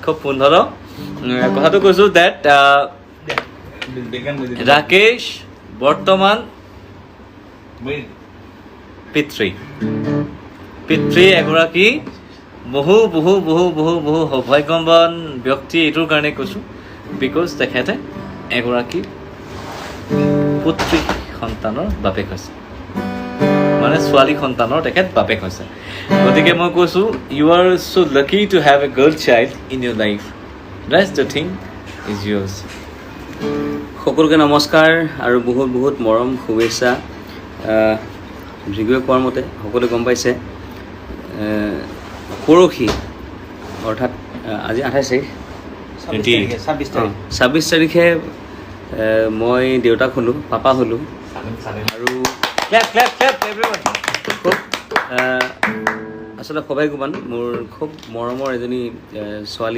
15। কথাটো কৈছোঁ that Rakesh বৰ্তমান পিতৃ এগৰাকী বহু বহু বহু বহু বহু সৌভাগ্যৱান ব্যক্তি। এইটোৰ কাৰণে কৈছোঁ, because তেখেতে এগৰাকী পুত্ৰী সন্তানৰ বাপেক হৈছে, মানে ছোৱালী সন্তানৰ তেখেত বাপেক হৈছে। গতিকে মই কৈছোঁ, you are so lucky to have a girl child in your life. That's the thing is yours. সকলোকে নমস্কাৰ আৰু বহুত বহুত মৰম, শুভেচ্ছা। ভৃগুৱে কোৱাৰ মতে সকলোৱে গম পাইছে, পৰহি, অৰ্থাৎ আজি 28 তাৰিখ। 28। 26 তাৰিখে মই দেউতাক হ'লোঁ, পাপা হ'লোঁ আৰু Clap, clap, clap, everyone. খুব আচলতে সৌভাগ্যৱান। মোৰ খুব মৰমৰ এজনী ছোৱালী।